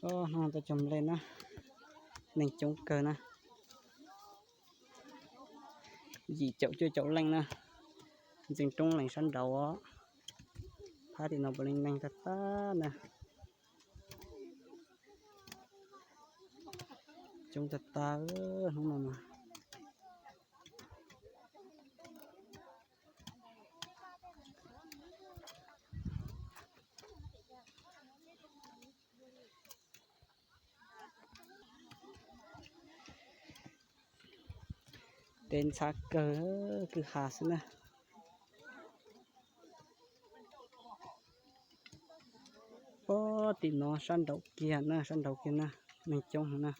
Hnub no tuaj cog nplej na, neeg coob kawg na, yim caum cuaj caum leej na, ntxeev roob lees sab nraud os. Phab tim no puav leej neeg tag tag na, coob tag tag hnub no mas. Deb ntxhab kawg, kwj ha xwb na. Pob tim no sab nraud kiag na, sab nraud kiag na, neeg coob heev na.